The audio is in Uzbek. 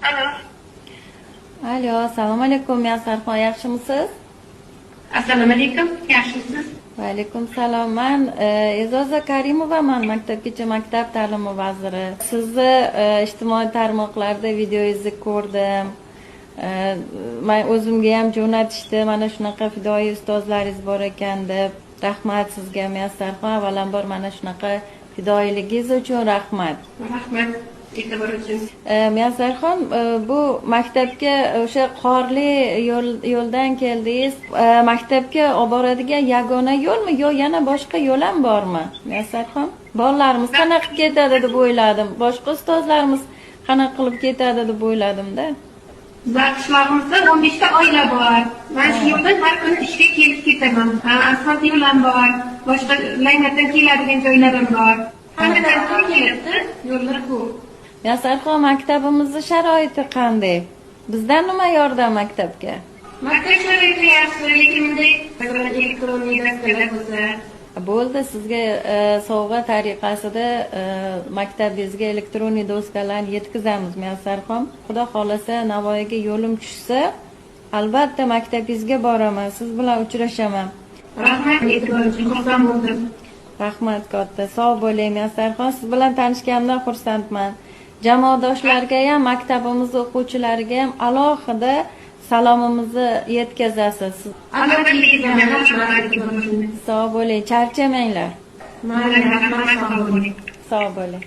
Alo. Alo, assalomu alaykum, Miyasarxon, yaxshimisiz? Assalomu alaykum. Yaxshimisiz? Va alaykum salom. Man E'zoza Karimovaman, maktabgacha maktab ta'limi vaziri. Sizni ijtimoiy tarmoqlarda videongizni ko'rdim. Man o'zimga ham jo'natishdi, mana shunaqa fidoyi ustozlaringiz bor ekan deb. Rahmat sizga, Miyasarxon, avvalambor mana shunaqa fidoyiligingiz uchun rahmat. Rahmat e'tibor uchun. Miyasarxon, bu maktabga o'sha qorli yo'ldan keldingiz. Maktabga olib boradigan yagona yo'lmi yo yana boshqa yo'l ham bormi, Miyasarxon? Bolalarimiz qanaqa qilib ketadi deb o'yladim, boshqa ustozlarimiz qanaqa qilib ketadi deb o'yladimda. Bizlar qishlog'imizda 15 ta oila bor. Man shu yo'ldan har kuni ishga kelib ketaman. Ha, asfalt yo'l ham bor. Boshqa laynerdan keladigan joylar ham bor. Hamma tarafdan keladi. Yo'llar ko'p. Miyasarxon, maktabimizni sharoiti qanday? Bizdan nima yordam maktabga? Maktab sharoiti yaxshi, lekin bunday, masalan, elektron doskalar bo'lsa, Bo'ldi, sizga sovg'a tariqasida maktabingizga elektron doskalarni yetkazamiz, Miyasarxon. Xudo xohlasa, Navoiyga yo'lim tushsa, albatta maktabingizga boraman, siz bilan uchrashaman. Rahmat e'tibor uchun, xursand bo'ldim. Rahmat katta, sog' bo'ling, Miyasarxon. Siz bilan tanishganimdan xursandman. Jamoadoshlarga ham, maktabimiz o'quvchilariga ham alohida salomimizni yetkazasiz. Albatta yetkazaman. Rahmat e'tibor uchun. Sog' bo'ling, charchamanglar. Mayli, rahmat, sog' bo'ling. Sog' bo'ling.